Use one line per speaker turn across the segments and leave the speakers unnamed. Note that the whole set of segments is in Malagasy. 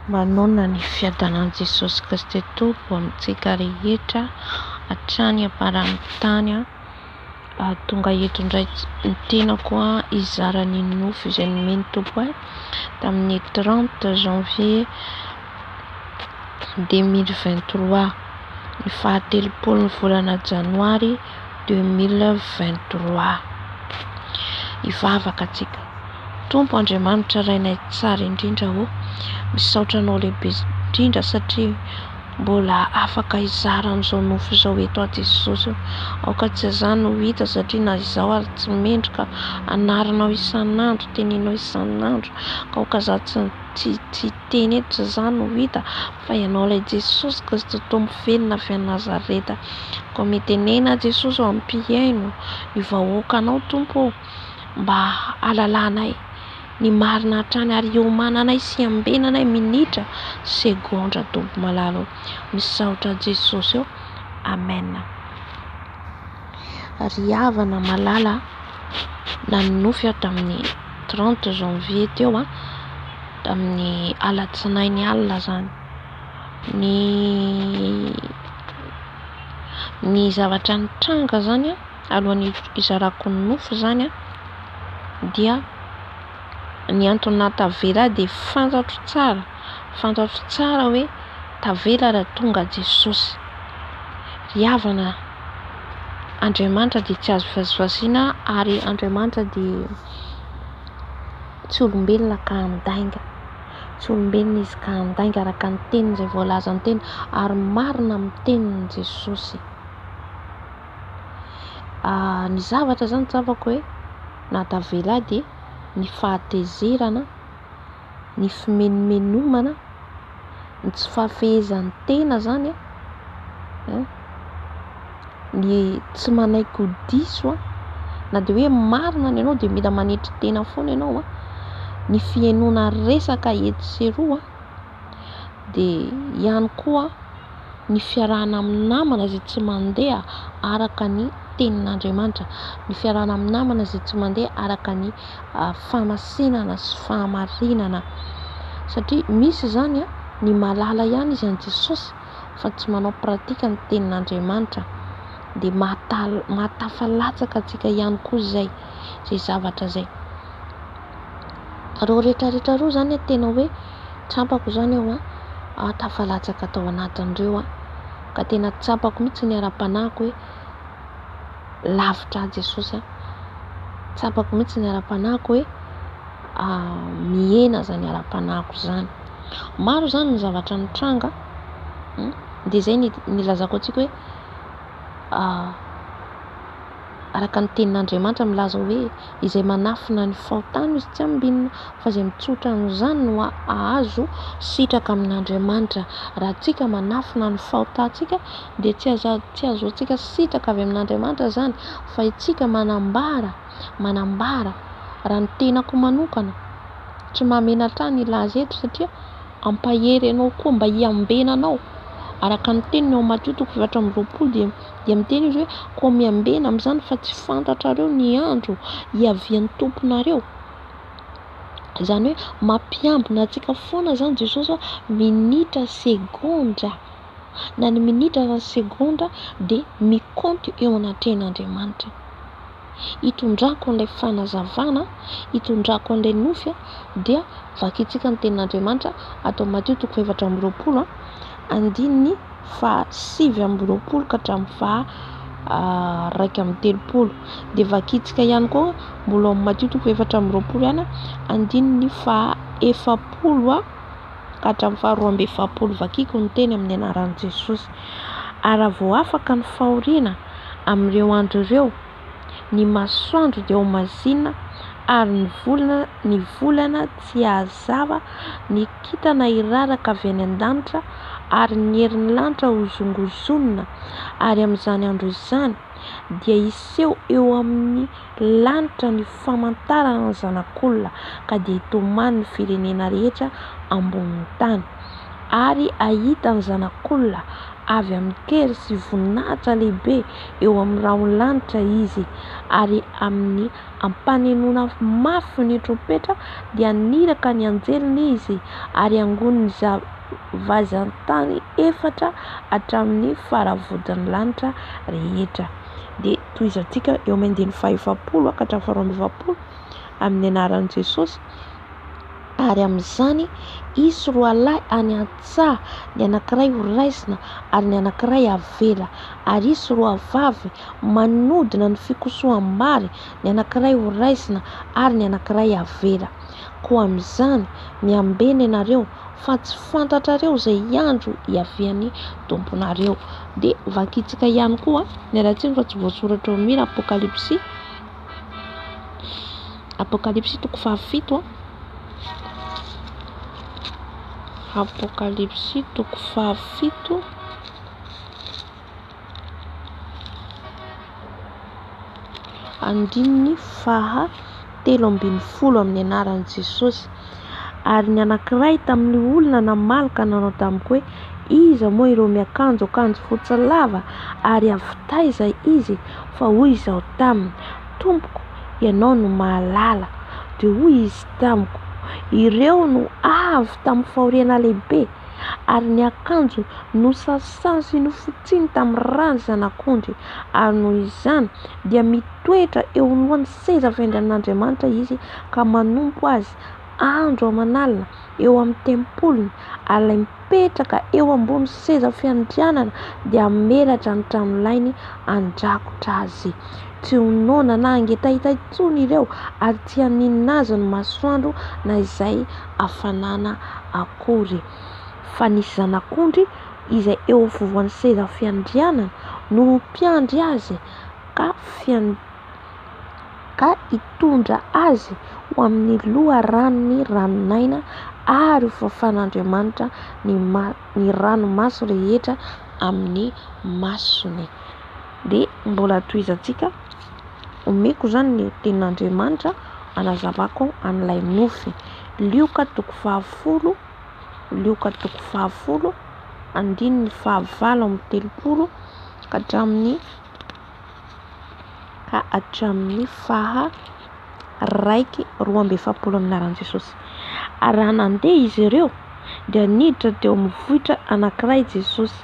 Manonona ny fiadanan'i Jesosy Kristy Tompo amintsika rehetra hatrany am-paran'ny tany. Tonga eto indray ny tenako hizara ny nofy izay nomen'ny Tompo ahy tamin'ny 30 janvier 2023, ny fahatelopolo ny volana janoary 2023. Hivavaka antsika. Tompo Andriamanitra Rainay tsara indrindra ô, misaotra Anao lehibe indrindra satria mbola afaka hizara an'izao nofo izao eto aho Jesosy ô. Aoka tsy izany no hita satria na izaho ary tsy mendrika anarinao isan'andro, teneninao isan'andro, ka aoka izaho tsy tsy tsy hiteny eto, tsy izany no hita fa Ianao ilay Jesosy Kristy Tompo velona avy any Nazareta. Koa mitenena Jesosy ô, ampihaino ny vahoakanao Tompo ô. mba hahalalanay ny marina hatrany ary hiomananay sy hiambenanay minitra, segondra Tompo malala ô. Misaotra Jesosy ô. Amen. Ry havana malala, nanonofy aho tamin'ny 30 janvier teo an, tamin'ny alatsinainy alina zany. Ny ny zavatra nitranga zany an, alohan'ny hizarako ny nofy izany an, dia ny antony nahatavela ahy dia fantatro tsara, fantatro tsara hoe tavela raha tonga Jesosy. Ry havana, Andriamanitra dia tsy azo vazivaziana ary Andriamanitra dia tsy olombelona ka handainga. Tsy olombelona izy ka handainga araka ny teniny izay voalazany teny ary marina amin'ny teniny Jesosy. Ny zavatra zany tsapako hoe nahatavela ahy dia ny fahatezerana, ny fimenomenomana, ny tsy fahafehezan-tena zany an, ny tsy manaiky ho diso an, na dia hoe marina ny anao dia mila manetry tena foana ianao an, ny fihainoana resaka etsy sy eroa an, dia ihany koa ny fiarahana amin'ny namana izay tsy mandeha araka ny tenin'Andriamanitra, ny fiarahana amin'ny namana izay tsy mandeha araka ny fahamasinana sy fahamarinana. Satria misy izany ny mahalala ihany izy an'i Jesosy fa tsy manao pratika ny tenin'Andriamanitra. Dia mahatafalatsaka antsika ihany koa izay, izay zavatra izay. Ireo rehetra rehetra ireo izany tena hoe tsapako izany aho an, tafalatsaka tao anatin'ireo aho, ka tena tsapako mihitsy ny ara-panahiko hoe lavitra ahy Jesosy an, tsapako mihitsy ny ara-panahiko hoe mihena izany ara-panahiko izany. Maro izany ny zavatra nitranga, dia izay no nilazako antsika hoe araka ny tenin'Andriamanitra milaza hoe izay manafina ny fahotany izy tsy ambinina fa izay mitsotra an'izany no hahazo sitraka amin'Andriamanitra. Raha tsika manafina ny fahotantsika dia tsy aza tsy ahazoantsika sitraka avy amin'Andriamanitra izany fa itsika manambara manambara raha ny tenako manokana tsy mahamenatra ahy ny hilaza eto satria hampahery anao koa mba hiambenanao araka ny teniny ao Matio toko 24 dia dia miteny izy hoe koa miambena amin'izany fa tsy fantatrareo ny andro hiavian'ny Tomponareo. Izany hoe mampiambina antsika foana izany Jesosy hoe minitra segondra na ny minitra na ny segondra dia mikaonty eo anatrehan'Andriamanitra. Hitondrako an'ilay fanazavana, hitondrako an'ilay nofy dia vakintsika ny tenin'Andriamanitra ato amin'ny Matio toko 24 andininy faha 29 ka hatramin'ny faha 31. Dia vakintsika ihany koa mbola ao amin'ny Matio toko 24 ihany andininy faha 40 ka hatramin'ny faha 42. Vakiko ny teny amin'ny anaran'i Jesosy. Ary raha vao afaka ny fahoriana amin'ireo andro ireo, ny masoandro dia ho mazina ary ny volana ny volana tsy hahazava, ny kintana hiraraka avy any an-danitra ary ny herin'ny lanitra hozongozonina, ary amin'izany andro izany dia hiseho eo amin'ny lanitra ny famantarana ny Zanak'olona, ka dia hitomany ny firenena rehetra ambonin'ny tany, ary hahita ny Zanak'olona. avy amin-kery sy voninahitra lehibe eo amin'ny rahon'ny lanitra izy, ary amin'ny ampanenoana mafy ny trompetra dia niraka ny anjeliny izy, ary hangonin'ny vazan-tany efatra hatramin'ny faravodin'ny lanitra rehetra. Dia tohizantsika eo amin'ny andininy fahaefapolo ka hatramin'ny faharoa amby efapolo amin'ny anaran'i Jesosy. Ary amin'izany hisy roalahy any an-tsaha, ny anankiray ho raisina ary ny anankiray havela. Ary hisy roavavy manodina ny fikosoham-bary, ny anankiray ho raisina ary ny anankiray havela. Koa amin'izany, miambena ianareo, fa tsy fantatrareo izay andro hiavian'ny Tomponareo. Dia vakintsika ihany koa, miala tsiny fa tsy voasoratra ao mira Apokalypsy. Apokalypsy toko fahafito. Apokalypsy toko fahafito. Andininy faha 13 amin'ny anaran'i Jesosy. Ary ny anankiray tamin'ny olona namaly ka nanao tamiko hoe, Iza moa ireo miakanjo akanjo fotsy lava, ary avy taiza izy? Fa hoy izaho taminy, Tompoko, ianao no mahalala. Dia hoy izy tamiko, Ireo no avy tamin'ny fahoriana lehibe, ary ny akanjo nosasany sy nofotsiny tamin'ny ran'ny Zanak'ondry, ary noho izany dia mitoetra eo alohan'ny seza fiandrianan'Andriamanitra izy ka manompo Azy andro aman'alina eo amin'ny tempoliny, ary ilay mipetraka eo ambony seza fiandrianana dia hamelatra ny tranolainy handrakotra azy. Tsy ho noana na hangetaheta intsony ireo, ary tsy haninona azy ny masoandro na izay hafanana akory. Fa ny Zanak'ondry izay eo afovoan'ny seza fiandrianana no ho mpiandry azy ka ka hitondra azy ho amin'ny loharanon'ny ranon'aina ary ho fafan'Andriamanitra ny ny ranomaso rehetra amin'ny masony. Dia mbola tohizantsika, omeko izany ny tenin'Andriamanitra hanazavako an'ilay nofy. Lioka toko fahafolo, Lioka toko fahafolo, andininy fahavalo amby telopolo ka hatramin'ny ka hatramin'ny faha raiky 42 amin'ny anaran'i Jesosy. Ary raha nandeha izy ireo, dia niditra teo amin'ny vohitra anankiray Jesosy,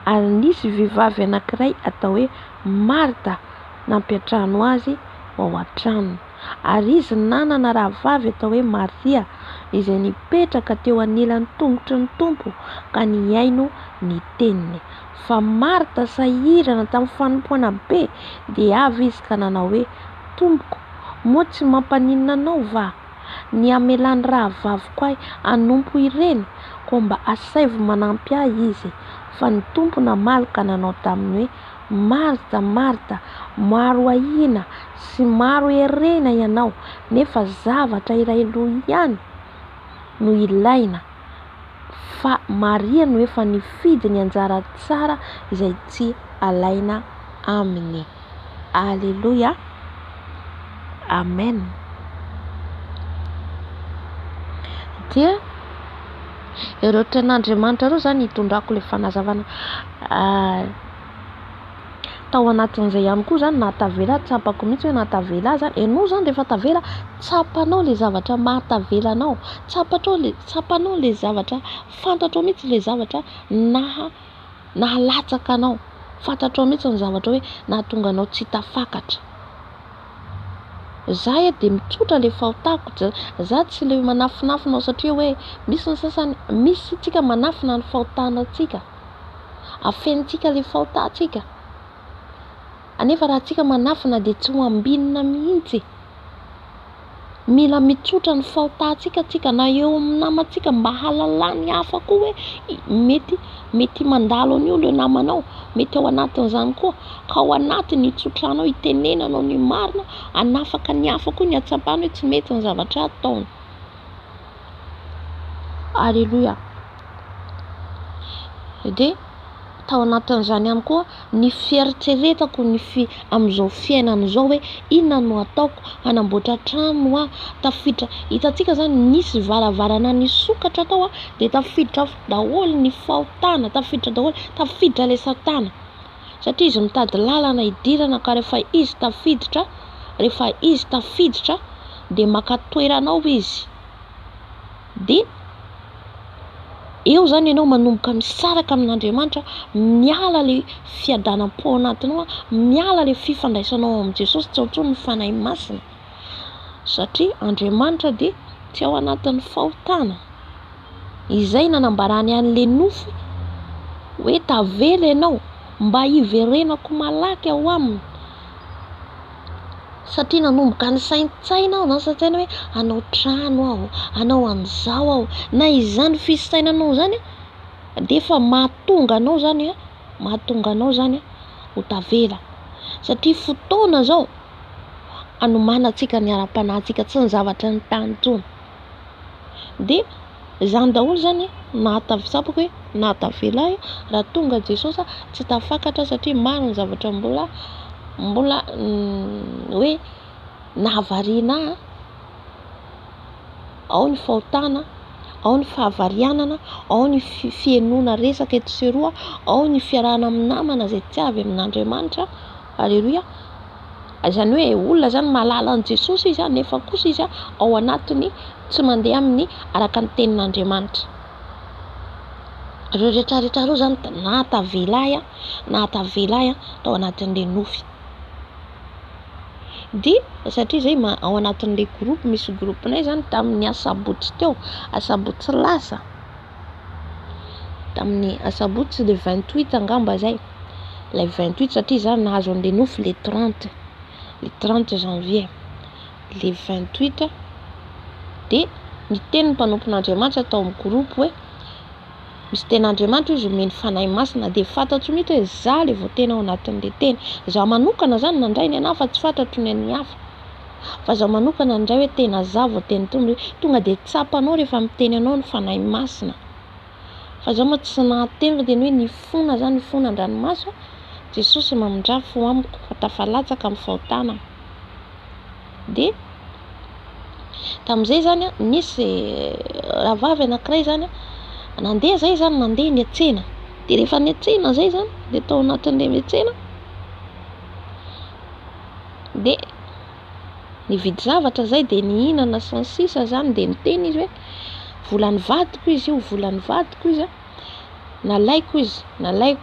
ary nisy vehivavy anankiray atao hoe Marta nampiantrano azy ho ao an-tranony. Ary izy nanana rahavavy atao hoe Maria, izay nipetraka teo anilan'ny tongotry ny Tompo ka nihaino ny teniny. Fa Marta sahirana tamin'ny fanompoana be, dia avy izy ka nanao hoe, Tompoko, moa tsy mampaninona anao va ny hamelan'ny rahavaviko ahy hanompo ireny? Koa mba asaivo manampy ahy izy. Fa ny Tompo namaly ka nanao taminy hoe, Marta, Marta, maro ahiana sy maro herena ianao, nefa zavatra iray loha ihany no ilaina, fa Maria no efa nifidy ny anjara tsara izay tsy alaina aminy. Aleloia. Amen. Dia ireo tenin'Andriamanitra ireo izany hitondrako ilay fanazavana tao anatin'izay ihany koa izany nahatavela ahy, tsapako mihitsy hoe nahatavela ahy izany, ianao izany rehefa tavela tsapanao ilay zavatra mahatavela anao, tsapatrao ilay, tsapanao ilay zavatra, fantatrao mihitsy ilay zavatra naha nahalatsaka anao, fantatrao mihitsy ny zavatra hoe nahatonga anao tsy tafakatra. Za eto dia mitsotra ilay fahotako, za tsy ilay manafinafina ao satria hoe misy ny sasany, misy tsika manafina ny fahotana antsika. Afenintsika ilay fahotantsika. Anefa raha tsika manafina dia tsy ho ambinina mihitsy. Mila mitsotra ny fahotantsika tsika na eo amin'ny namantsika mba hahalalan'ny hafa koa hoe mety mety mandalo an'io ilay namanao, mety ao anatin'izany koa. Ka ao anatiny hitsotranao, hitenenanao ny marina, hanafaka ny hafa koa ny hahatsapany hoe tsy mety ny zavatra ataony. Aleloia. Dia. Tao anatin'izany ihany koa ny fieritreretako ny fi amin'izao fiainana izao hoe inona no ataoko, hanamboatra trano aho, tafiditra, hitantsika zany nisy varavarana nisokatra tao a, dia tafiditra daholo ny fahotana, tafiditra daholo, tafiditra ilay satana, satria izy mitady lalana hidirana ka rehefa izy tafiditra, rehefa izy tafiditra dia maka toerana ao izy, dia eo zany ianao manomboka misaraka amin'Andriamanitra, miala le fiadanam-po ao anatinao, miala le fifandraisanao amin'i Jesosy, tsy ao intsony ny Fanahy Masina, satria Andriamanitra dia tsy ao anatin'ny fahotana. Izay nanambarany an'le nofy hoe tavela ianao mba hiverenako malaky ao aminy. Satria nanomboka nisaintsaina aho, nasaintsaina hoe hanao trano aho, hanao an'izao aho. Na izany fisainanao izany dia efa mahatonga anao izany, mahatonga anao izany ho tavela. Satria fotoana izao hanomanantsika ny ara-panahintsika, tsy ny zavatra ny tany intsony. Dia izany daholo izany nahatavy, tsapako hoe nahatavela ahy raha tonga Jesosy tsy tafakatra satria maro ny zavatra mbola mbola hoe nahavariana ahy, ao ny fahotana, ao ny fahavarianana, ao ny fihenoana resaka eto sy eroa, ao ny fiarahana amin'ny namana izay tsy avy amin'Andriamanitra. Aleloia. Izany hoe olona izany mahalala an'i Jesosy izy nefa kosa izy ao anatiny tsy mandeha amin'ny araka ny tenin'Andriamanitra. Ireo rehetra rehetra ireo izany nahatavela ahy, nahatavela ahy tao anatin'ilay nofy. Dia satria izay ao anatin'ilay groupe, misy groupe-nay izany tamin'ny asabotsy teo, asabotsy lasa, tamin'ny asabotsy le 28 angamba izay, ilay 28 satria izaho nahazo an'ilay nofy le 30, le 30 janvier, le 28 dia niteny ny mpanompon'Andriamanitra tao amin'ny groupe hoe misy tenin'Andriamanitra izy omeny Fanahy Masina, dia fantatro mihitsy hoe izaho ilay voateny ao anatin'ilay teny. Izaho manokana izany nandray ny anah fa tsy fantatro ny an'ny hafa. Fa izaho manokana nandray hoe tena izaho voateny Tompo, tonga dia tsapanao rehefa miteny anao ny Fanahy Masina. Fa izaho moa tsy nahateny fa tena hoe nifona izany, nifona an-dranomaso, Jesosy mamindrà fo amiko fa tafalatsaka amin'ny fahotana aho. Dia tamin'izay izany nisy rahavavy anankiray izany, nandeha izay izany, nandeha niantsena. Dia rehefa niantsena izay izany, dia tao anatin'ilay niantsena, dia nividy zavatra izay, dia nihinana sy ny sisa izany, dia niteny izy hoe volan'ny vadiko izy io, volan'ny vadiko izy an, nalaiko izy, nalaiko,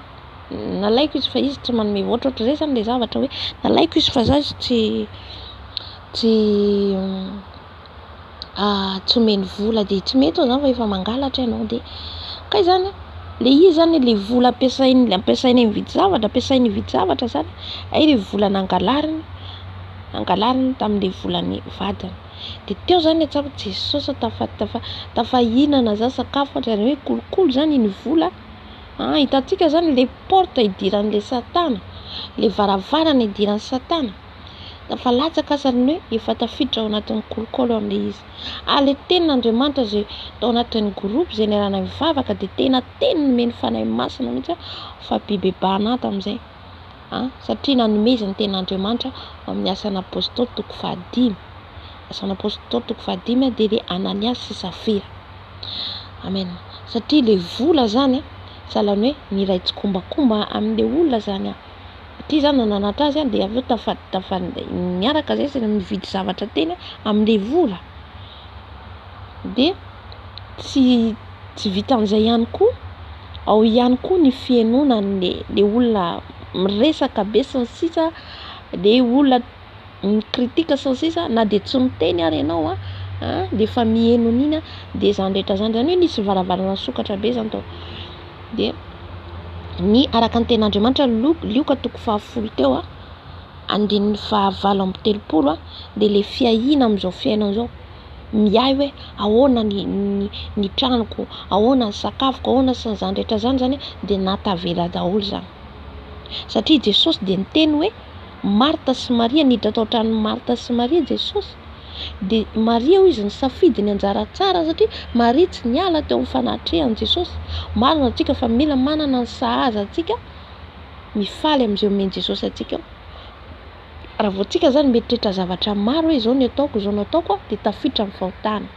nalaiko izy fa izy tsy manome, ohatrohatran'izay izany ilay zavatra hoe nalaiko izy fa za izy tsy tsy tsy omeny vola, dia tsy mety ho'a zany fa efa mangalatra ianao, dia kay zany an, le izy zany le vola ampiasainy ampiasainay mividy zavatra, ampiasainy hividy zavatra zany, hay le vola nangalariny, nangalariny tamin'le volan'ny vadiny. Dia teo zany atsapa Jesosy tafa tafa tafahinana za sakafo, ohatrany hoe kolikoly zany iny vola. Ah, hitantsika zany le porte idiran'le satana, le varavarana idiran'ny satana. Tafalatsaka aza ny hoe efa tafiditra ao anatin'ny kolikoly ao amin'ilay izy. Ary le tenin'Andriamanitra izay tao anatin'ny groupe izay niarahana nivavaka dia tena teny nomen'ny Fanahy Masina mihitsy fampibebahana ahy tamin'izay. Ah, satria nanomezany ny tenin'Andriamanitra ao amin'ny asan'ny apôstôly toko fahadimy. Asan'ny apôstôly toko fahadimy dia le Ananiasy sy Safira. Amen. Satria le vola zany, sahalan'ny hoe niray tsikombakomba amin'ilay olona zany aho. Satria za nananatra azy dia avy eo tafa tafa niaraka zay sy nividy zavatra teny amin'ilay vola. Dia tsy tsy vitan'izay ihany koa, ao ihany koa ny fihenoana an'le le olona miresaka be sy ny sisa, le olona mi-critique sy ny sisa, na dia tsy miteny ary ianao an, dia efa miheno an'iny an, dia izany rehetra izany, izany hoe nisy varavarana nisokatra be izany tao. Dia ny araka ny tenin'Andriamanitra Lioka toko fahafolo teo an, andininy fahavalo amby telopolo an, dia le fiahiana amin'izao fiainana izao, miahy hoe ahoana ny ny ny tranoko, ahoana ny sakafoko, ahoana sy ny izany rehetra izany izany dia nahatavela daholo izany. Satria Jesosy dia niteny hoe Marta sy Maria, niditra tao an-tranon'i Marta sy Maria Jesosy. Dia Maria hoy izy nisafidy ny anjara tsara satria Maria tsy niala teo amin'ny fanatrehan'i Jesosy. Marina antsika fa mila manana ny sahaza antsika mifaly amin'izay omen'i Jesosy antsika eo. Raha vao tsika zany mieritreritra zavatra maro hoe izao ny ataoko, izao no ataoko dia tafiditra amin'ny fahotana.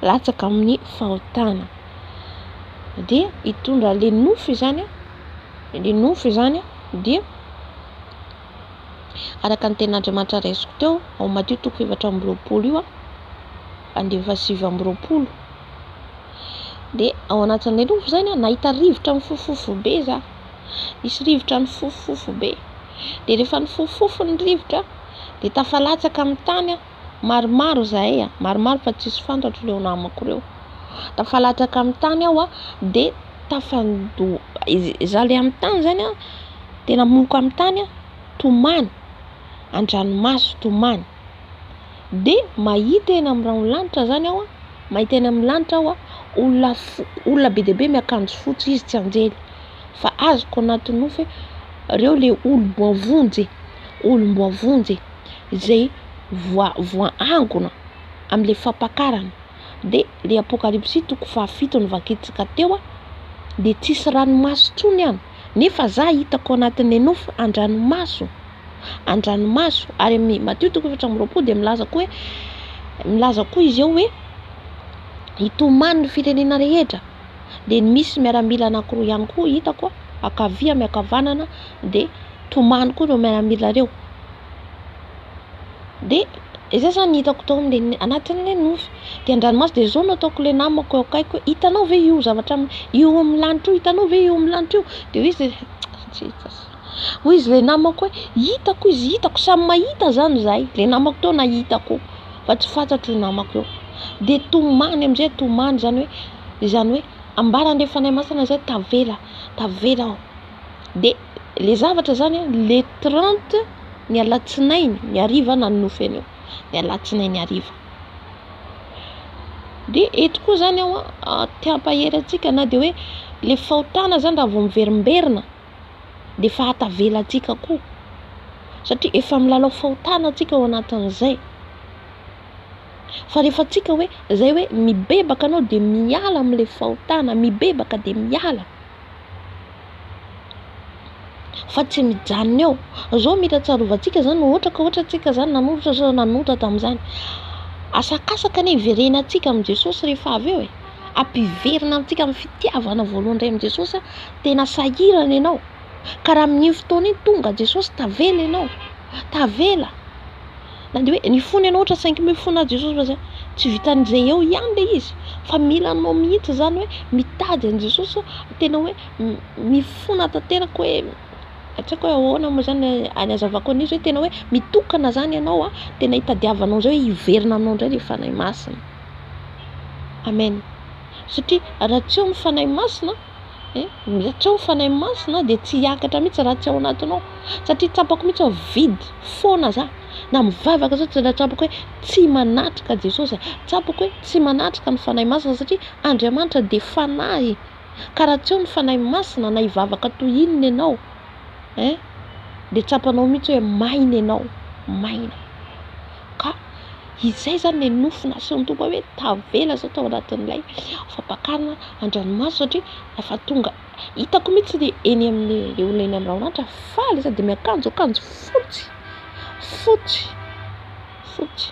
Latsaka amin'ny fahotana. Dia hitondra le nofo izany, le nofo izany dia araka ny tenin'Andriamanitra raisiko teo ao Matio toko 24 io, andininy faha-29. Dia ao anatin'ilay nofo izany nahita rivotra mifofofofo be za. Nisy rivotra nifofofofo be. Dia rehefa nifofofofo ny rivotra dia tafalatsaka amin'ny tany aho. Maromaro izahay, maromaro fa tsisy fantatro ireo namako ireo. Tafalatsaka amin'ny tany aho dia tafando-, izaho ilay amin'ny tany izany an, tena moka amin'ny tany aho, tomany, an-dranomaso tomany. Dia mahita eny amin'ny rahon'ny lanitra izany aho, mahita eny amin'ny lanitra aho olona fo-, olona be dia be miakanjo fotsy, izy tsy anjely fa azoko anaty nofy hoe ireo ilay olom-boavonjy, olom-boavonjy izay voa- voaangona amin'ilay fampakarana. Dia ilay Apokalypsy toko fahafito novakintsika teo dia tsisy ranomaso intsony any, nefa za hitako anatin'ilay nofy an-dranomaso, an-dranomaso. Ary amin'ny Matio toko 24 dia milaza koa hoe, milaza koa izy eo hoe hitomany ny firenena rehetra. Dia misy miaramila anankiroa ihany koa hitako ankavia miankavanana dia tomany koa ireo miaramila ireo. Dia izay zany ny hitako tao amin'ilay anatin'ilay nofy. Dia an-dranomaso dia izao no ataoko ilay namako eo akaikiko hoe hitanao ve io zavatra io amin'ny lanitra io, hitanao ve io amin'ny lanitra io? Dia hoy izy tsy hita. Hoy izy ilay namako hoe hitako izy, hitako, samy mahita zany izahay. Ilay namako teo nahita koa fa tsy fantatro io namako io. Dia tomany amin'izay, tomany izany hoe, izany hoe ambaran'ilay Fanahy Masina izay tavela, tavela aho. Dia ilay zavatra zany le 30 ny alatsinainy ny hariva nanonofy an'io, ny alatsinainy hariva. Dia eto koa zany aho te hampahery antsika na dia hoe le fahotana zany raha vao miverimberina dia efa hatavela antsika koa satria efa milalao fahotana antsika ao anatin'izay. Fa rehefa tsika hoe zay hoe mibebaka anao dia miala amin'ilay fahotana, mibebaka dia miala fa tsy mijanona eo. Zao mila tsarovantsika zany ohatra ka ohatra tsika zany nanoratra zao nanota tamin'izany, asakasaka anie hiverenantsika amin'i Jesosy rehefa avy eo e, ampiverina antsika amin'ny fitiavana voalohany indray amin'i Jesosy, tena sahirana ianao, ka raha amin'iny fotoana iny tonga Jesosy tavela ianao, tavela. Na dia hoe nifona ianao ohatra saingy mifona Jesosy fa zay tsy vitan'izay eo ihany ilay izy fa mila anao mihitsy izany hoe mitady an'i Jesosy tena hoe mifona tanteraka hoe tsy haiko hoe ahoana moa izany ny hazavako an'izy hoe tena hoe mitokana izany ianao a, tena hitadiavanao izay hoe hiverina aminao indray ilay Fanahy Masina. Amen. Satria raha tsy eo ny Fanahy Masina, raha tsy eo ny Fanahy Masina dia tsy hiakatra mihitsy raha tsy ao anatinao. Satria tsapako mihitsy hoe vide, foana za. Na mivavaka zao tsy tsapako hoe tsy manatrika Jesosy, tsapako hoe tsy manatrika ny Fanahy Masina satria Andriamanitra dia Fanahy. Ka raha tsy eo ny Fanahy Masina na hivavaka toy inona ianao, hein, dia tsapanao mihitsy hoe maina ianao, maina. Ka izay zany ilay nofy nasehon'ny Tompo hoe tavela zao tao anatin'ilay fampakarana an-dranomaso satria efa tonga hitako mihitsy ny eny amin'ny le olona eny amin'ny rahonanitra faly sady miakanjo akanjo fotsy, fotsy, fotsy.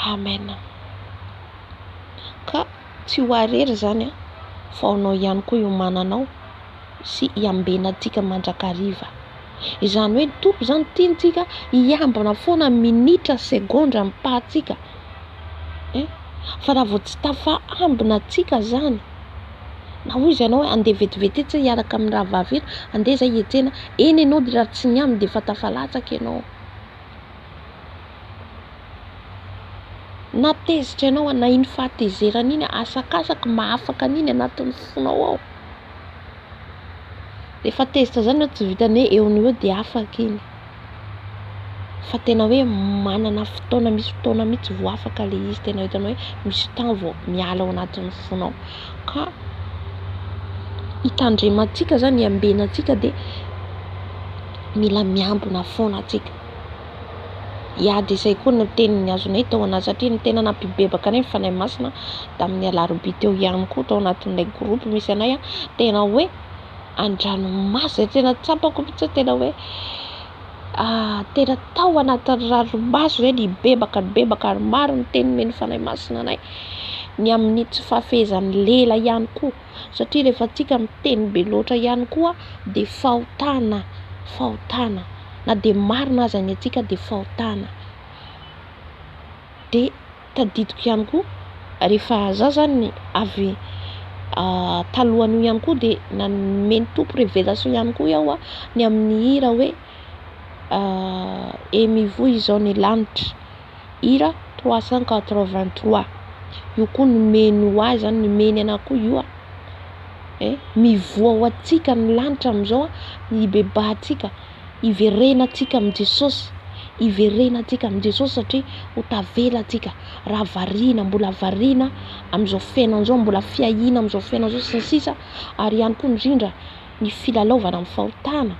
Amen. Ka tsy ho arery izany an, fa ho anao ihany koa hiomananao sy hiambenantsika mandrakariva. Izany hoe ny Tompo izany tiantsika hiambina foana minitra, segondra mipahantsika. Eh? Fa raha vao tsy tafaambina antsika izany, na hoy izy ianao hoe andeha vetivety etsy hiaraka amin'ny rahavavy eto, andeha izay hiantsena, eny ianao dia raha tsy niambina dia efa tafalatsaka ianao. Na tezitra ianao na iny fahatezerana iny asakasaky mahafaka an'iny anatin'ny fonao ao. Rehefa tezitra zany ianao tsy vitan'ny hoe eo no eo dia afaka iny fa tena hoe manana fotoana, misy fotoana mihitsy vao afaka ilay izy, tena hitanao hoe misy temps vao miala ao anatin'ny fonao. Ka hitandremantsika zany, hiambenantsika dia mila miambina foana antsika. Ya dia izay koa no teniny azonay tao anaty satria ny tena nampibebaka anay ny Fanahy Masina tamin'ny alarobia teo ihany koa tao anatin'ilay groupe misy anay a, tena hoe an-dranomasina, tena tsapako mihitsy hoe tena hoe tena tao anatin'ny ranomaso zay nibebaka nibebaka ary maro ny teny nomen'ny Fanahy Masina anay ny amin'ny tsy fahafehezan'ny lela ihany koa satria rehefa tsika miteny be loatra ihany koa dia fahotana, fahotana. Na dia marina aza ny antsika dia fahotana. Dia tadidiko ihany koa rehefa za zany avy talohan'io ihany koa dia nomen'ny Tompo révélation ihany koa aho ny amin'ny hira hoe Et mivoy izao ny lanitra, hira 383. Io koa nomeny ho ahy zany, nomeny anah koa io a. Eh, mivoha ho antsika ny lanitra amin'izao a, hibebahantsika. Hiverenantsika amin'i Jesosy, hiverenantsika amin'i Jesosy satria ho tavela antsika raha variana, mbola variana amin'izao fiainana izao, mbola fiahiana amin'izao fiainana izao sy ny sisa ary ihany koa indrindra ny filalaovana amin'ny fahotana,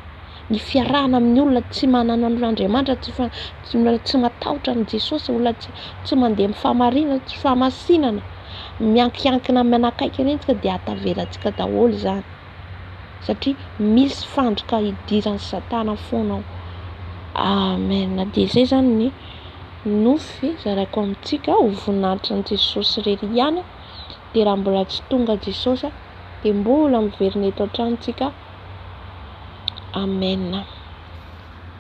ny fiarahana amin'ny olona tsy manana an'Andriamanitra, tsy fa- tsy olona tsy matahotra an'i Jesosy, olona tsy tsy mandeha amin'ny fahamarinana, tsy fahamasinana, miankiankina manakaiky ireny tsika dia ahatavela antsika daholo izany. Satria misy fandrika idiran'i satana foana ao. Amen. Dia izay izany ny nofy zaraiko amintsika ho voninahitry ny Jesosy irery ihany. Dia raha mbola tsy tonga Jesosy dia mbola miverina eto an-trano tsika. Amen.